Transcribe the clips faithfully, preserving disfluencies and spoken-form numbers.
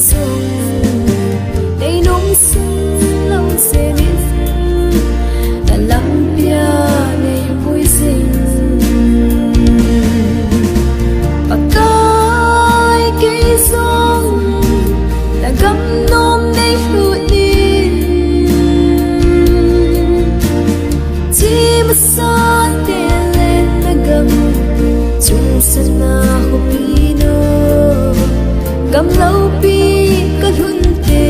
Sung, nei nung sung lou senin, na lampia nei pui sing. Pakai kei sung, na gam nom nei lut nin. Chi masa te len na gam, chung sana hupi no. Gam loupi ka lhun te,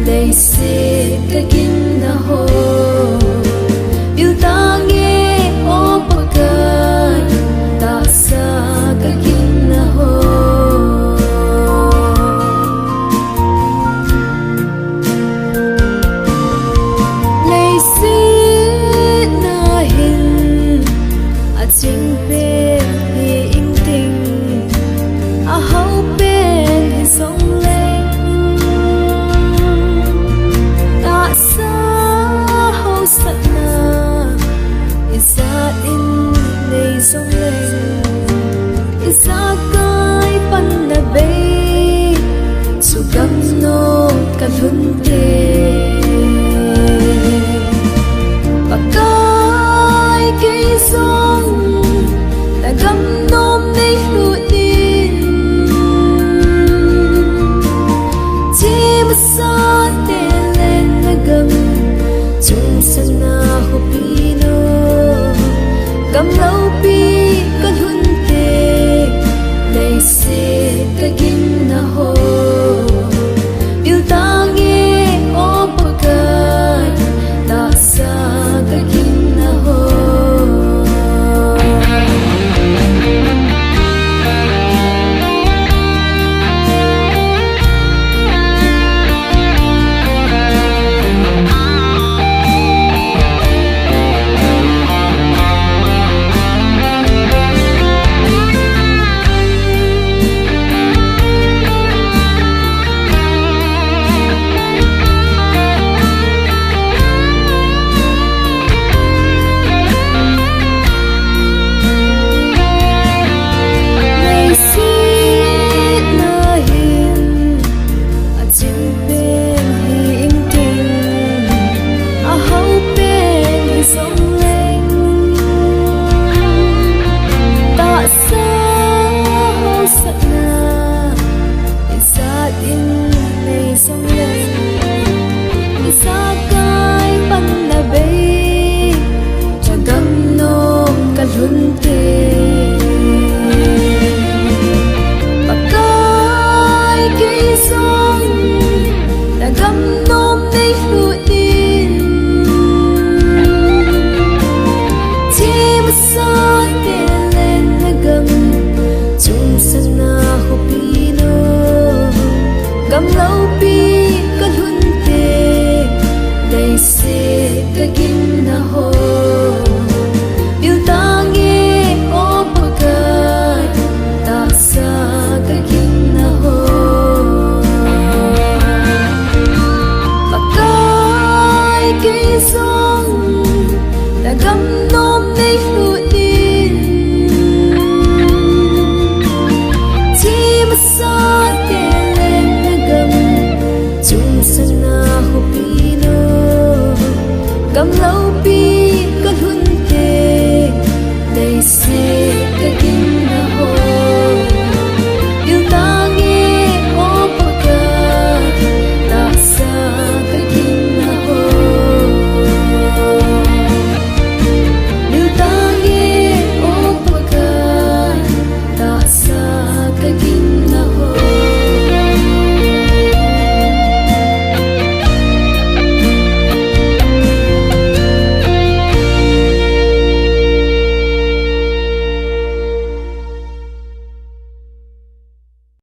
leiset ka gin na ho. Bil tange o Pakai, tahsa ka gin na ho. Leiset na hin, aching pen hi ingting, ahao pen hi jong leng. Tahsa haosatna, ijat in nei jong leng. Ijakai panna bei, chu gam no ka lhun te.